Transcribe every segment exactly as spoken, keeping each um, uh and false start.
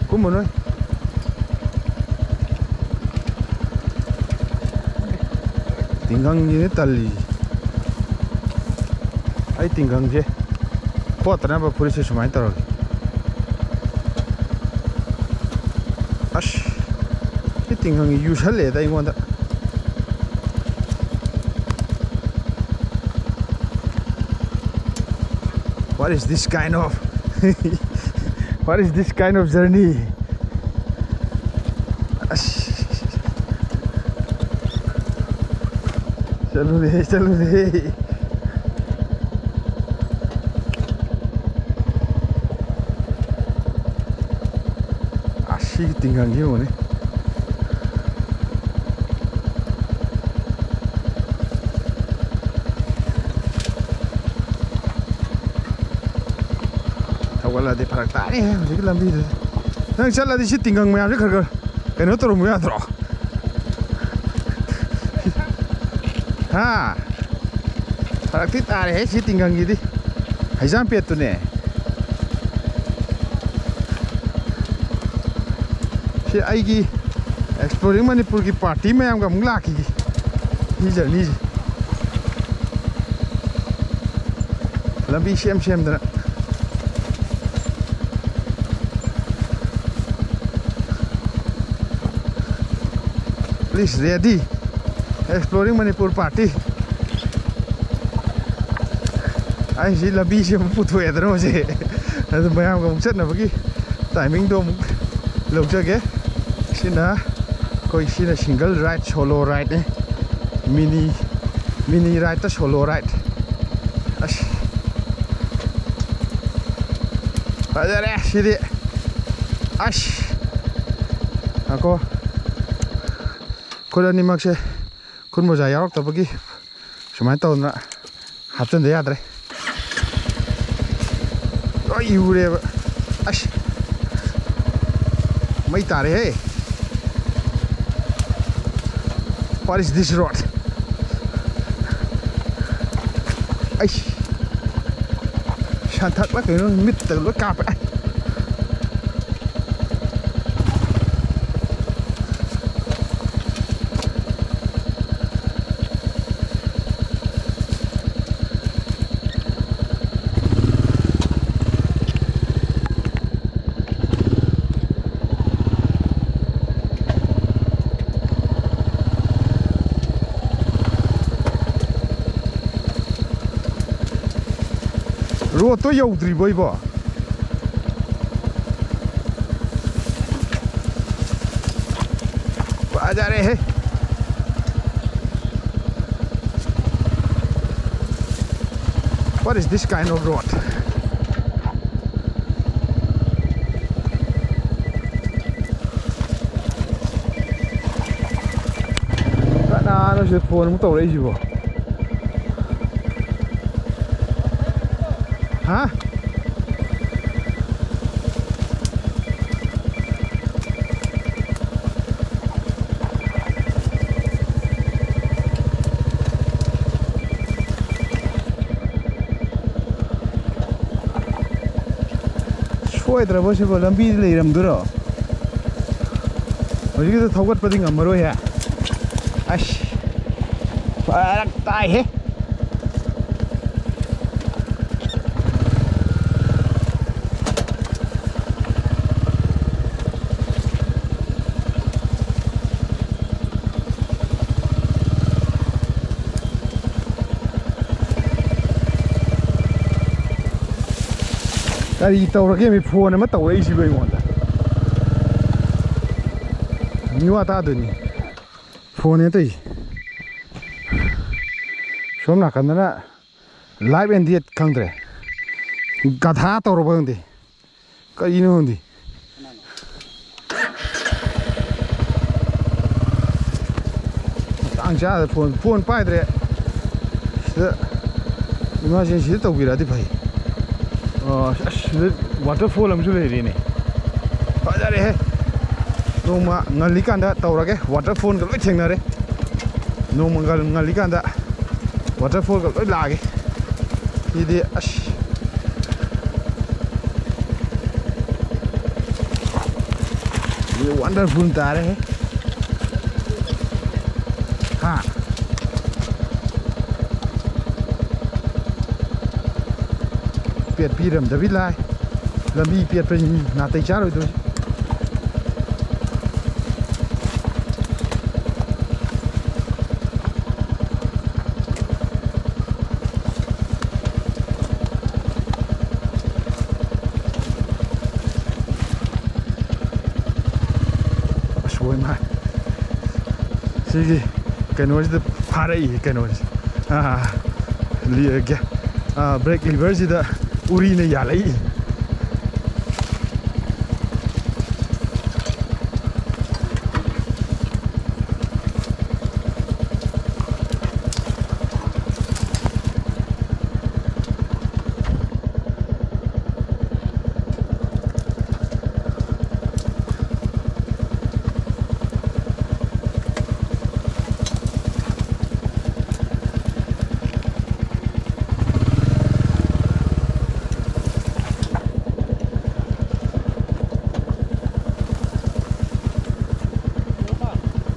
ꯀꯨꯝꯃ ꯅꯣꯏ꯫ ꯇꯤꯡꯈꯪꯁꯤꯅꯦ ꯇꯜꯂꯤꯁꯦ꯫ ꯑꯩ ꯇꯤꯡꯈꯪꯁꯦ ꯈꯣꯠꯇꯅꯕ ꯐꯨꯔꯤꯠꯁꯦ ꯁꯨꯃꯥꯏꯅ ꯇꯧꯔꯒꯦ꯫ ꯑꯁ, ꯁꯤ ꯇꯤꯡꯈꯪꯁꯤ ꯌꯨꯁꯜꯂꯛꯑꯦꯗ ꯑꯩꯉꯣꯟꯗ꯫ What is this kind of, what is this kind of journey? ꯑꯁ, ꯆꯠꯂꯨꯔꯦ, ꯆꯠꯂꯨꯔꯦ꯫ ꯑꯁ, ꯁꯤꯒꯤ ꯇꯤꯡꯈꯪꯁꯤ ꯌꯦꯡꯉꯨꯅꯦ꯫ ꯊꯧꯒꯠꯂꯗꯤ ꯐꯔꯛ ꯇꯥꯅꯤꯍꯦ ꯍꯧꯖꯤꯛꯀꯤ ꯂꯝꯕꯤꯗꯨꯗꯤ꯫ ꯅꯪ ꯆꯠꯂꯗꯤ ꯁꯤ ꯇꯤꯡꯈꯪ ꯃꯌꯥꯝꯁꯦ ꯈꯔ ꯈꯔ ꯀꯩꯅꯣ ꯇꯧꯔꯝꯃꯨ ꯌꯥꯗ꯭ꯔꯣ? ꯍꯥ? ꯐꯔꯛꯇꯤ ꯇꯥꯔꯦꯍꯦ ꯁꯤ ꯇꯤꯡꯈꯪꯒꯤꯗꯤ꯫ ꯍꯩꯖꯥꯝꯄꯦꯠꯇꯨꯅꯦ꯫ ꯁꯤ ꯑꯩꯒꯤ Exploring ꯃꯅꯤꯄꯨꯔꯒꯤ ꯄꯥꯔꯇꯤ ꯃꯌꯥꯝꯒ ꯑꯃꯨꯛ ꯂꯥꯛꯈꯤꯒꯦ꯫ ꯁꯤ ꯖꯔꯅꯤꯁꯦ꯫ ꯂꯝꯕꯤ ꯁꯦꯝ ꯁꯦꯝꯗꯅ꯫ Please ready. Exploring Manipur party. ꯑꯩꯁꯤ ꯂꯝꯕꯤꯁꯦ ꯑꯃꯨꯛ ꯄꯨꯊꯣꯛꯑꯦꯗꯅ ꯍꯧꯖꯤꯛ꯫ ꯑꯗꯨ ꯃꯌꯥꯝꯒ ꯑꯃꯨꯛ ꯆꯠꯅꯕꯒꯤ timingꯗꯣ ꯑꯃꯨꯛ ꯂꯧꯖꯒꯦ꯫ ꯁꯤꯅ ꯑꯩꯈꯣꯏ, ꯁꯤꯅ single ride, solo rideꯅꯦ꯫ Mini, mini rideꯇ solo ride꯫ ꯑꯁ, ꯐꯖꯔꯦ ꯁꯤꯗꯤ꯫ ꯑꯁ, ꯉꯥꯏꯈꯣ꯫ ꯈꯨꯠ ꯑꯅꯤꯃꯛꯁꯦ ꯈꯨꯠ ꯃꯣꯖꯥ ꯌꯥꯎꯔꯛꯇꯕꯒꯤ ꯁꯨꯃꯥꯏꯅ ꯇꯧꯗꯅ ꯍꯥꯞꯆꯤꯟꯗ ꯌꯥꯗ꯭ꯔꯦ꯫ ꯂꯣꯏ ꯌꯨꯔꯦꯕ꯫ ꯑꯁ, ꯃꯩ ꯇꯥꯔꯦꯍꯦ꯫ What is this road? ꯑꯩꯁ, ꯁꯟꯊꯛꯂ ꯀꯩꯅꯣ ꯃꯤꯠꯇ ꯂꯣꯏ ꯀꯥꯞꯄꯦ꯫ ꯔꯣꯠꯇꯣ ꯌꯧꯗ꯭ꯔꯤꯕꯣ ꯏꯕꯣ? ꯐꯖꯔꯦꯍꯦ꯫ What is this kind of road? ꯀꯅꯥꯅꯣ ꯁꯤꯗ ꯐꯣꯟ ꯑꯃꯨꯛ ꯇꯧꯔꯛꯏꯁꯤꯕꯣ? ꯍꯥ? ꯁꯣꯏꯗ꯭ꯔꯕꯣ ꯁꯤꯕꯣ? ꯂꯝꯕꯤꯗ ꯂꯩꯔꯝꯗꯣꯏꯔꯣ? ꯍꯧꯖꯤꯛꯀꯤꯗꯣ ꯊꯧꯒꯠꯄꯗꯤ ꯉꯝꯃꯔꯣꯏꯍꯦ꯫ ꯑꯁ, ꯐꯔꯛ ꯇꯥꯏꯍꯦ꯫ ꯀꯔꯤ ꯇꯧꯔꯒꯦ? ꯃꯤ ꯐꯣꯟ ꯑꯃ ꯇꯧꯔꯛꯏꯁꯤꯕꯨ ꯑꯩꯉꯣꯟꯗ꯫ ꯃꯤꯋꯥ ꯇꯥꯗꯣꯏꯅꯤ꯫ ꯐꯣꯟꯅꯦ ꯇꯧꯔꯤꯁꯦ꯫ ꯁꯣꯝ ꯅꯥꯀꯟꯗꯅ live and dead ꯈꯪꯗ꯭ꯔꯦ꯫ ꯒꯙꯥ ꯇꯧꯔꯕ ꯈꯪꯗꯦ꯫ ꯀꯔꯤꯅꯣ ꯈꯪꯗꯦ꯫ ꯃꯇꯥꯡ ꯆꯥꯗ ꯐꯣꯟ, ꯐꯣꯟ ꯄꯥꯏꯗ꯭ꯔꯦ꯫ ꯁꯤꯗ emergency ꯁꯤꯗ ꯇꯧꯕꯤꯔꯛꯑꯗꯤ ꯐꯩ꯫ ꯑꯣ, ꯑꯁ, ꯁꯤꯗ waterfall ꯑꯃꯁꯨ ꯂꯩꯔꯦꯅꯦ꯫ ꯐꯖꯔꯦꯍꯦ꯫ ꯅꯣꯡꯃ ꯉꯜꯂꯤꯀꯥꯟꯗ ꯇꯧꯔꯒꯦ꯫ Waterfallꯒ ꯂꯣꯏ ꯊꯦꯡꯅꯔꯦ꯫ ꯅꯣꯡꯃ ꯉꯜ-, ꯉꯜꯂꯤꯀꯥꯟꯗ waterfallꯒ ꯂꯣꯏ ꯂꯥꯛꯑꯒꯦ꯫ ꯁꯤꯗꯤ ꯑꯁ꯫ ꯁꯤꯗꯤ wonderful ꯇꯥꯔꯦꯍꯦ꯫ ꯍꯥ? ꯄꯦꯠꯄꯤꯔꯝꯗꯕꯤ ꯂꯥꯏ꯫ ꯂꯝꯕꯤ ꯄꯦꯠꯄꯅꯤ ꯅꯥꯇꯩ ꯆꯥꯔꯣꯏꯗꯣꯏꯁꯦ꯫ ꯁꯤꯒꯤ ꯀꯩꯅꯣꯁꯤꯗ ꯐꯥꯔꯛꯏ ꯀꯩꯅꯣꯁꯦ꯫ ꯑꯥ, ꯂꯤ-, ꯒ꯭ꯌꯥ-, ꯑꯥ, brake leverꯁꯤꯗ ꯎꯔꯤꯅ ꯌꯥꯜꯂꯛꯏ꯫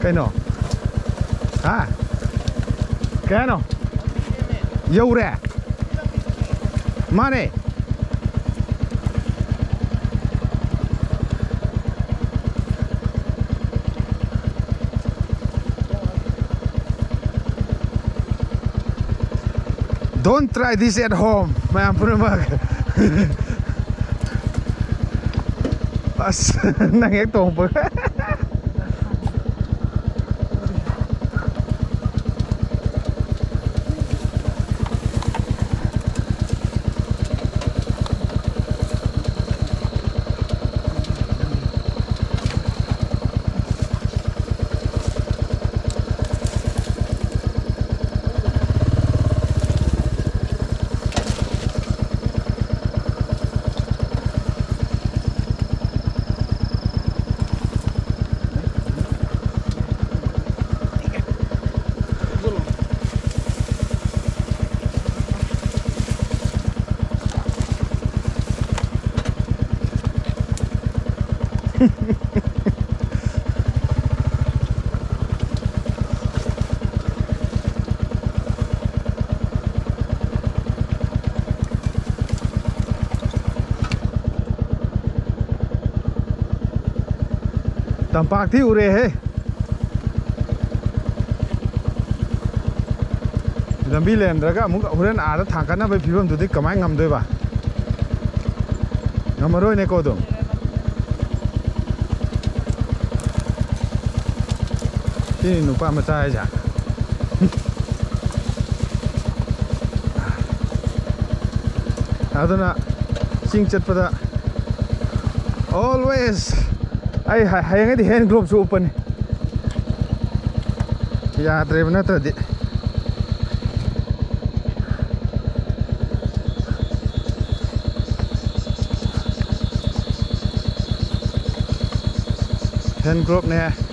ꯀꯩꯅꯣ? ꯍꯥ? ꯀꯩ ꯍꯥꯏꯅꯣ? ꯌꯧꯔꯦ? ꯃꯥꯅꯦ꯫ Don't try this at home, ꯃꯌꯥꯝ ꯄꯨꯝꯅꯃꯛ꯫ ꯑꯁ, ꯅꯪ ꯍꯦꯛ ꯇꯣꯡꯕꯒ꯫ ꯇꯝꯄꯥꯛꯇꯤ ꯎꯔꯦꯍꯦ꯫ ꯂꯝꯕꯤ ꯂꯩꯔꯝꯗ꯭ꯔꯒ ꯑꯃꯨꯛ ꯍꯣꯔꯦꯟ ꯑꯥꯗ ꯊꯥꯡꯀꯠꯅꯕꯒꯤ ꯐꯤꯕꯝꯗꯨꯗꯤ ꯀꯃꯥꯏꯅ ꯉꯝꯗꯣꯏꯕ? ꯉꯝꯃꯔꯣꯏꯅꯦꯀꯣ ꯑꯗꯨꯝ꯫ ꯁꯤꯅꯤ ꯅꯨꯄꯥ ꯃꯆꯥ ꯍꯥꯏꯁꯦ꯫ ꯑꯗꯨꯅ ꯆꯤꯡ ꯆꯠꯄꯗ always ꯑꯩ ꯍ-, ꯍꯌꯦꯡꯉꯩꯗꯤ hand gloveꯁꯨ ꯎꯞꯄꯅꯤ, ꯌꯥꯗ꯭ꯔꯦꯕ ꯅꯠꯇ꯭ꯔꯗꯤ꯫ Hand gloveꯅꯦ,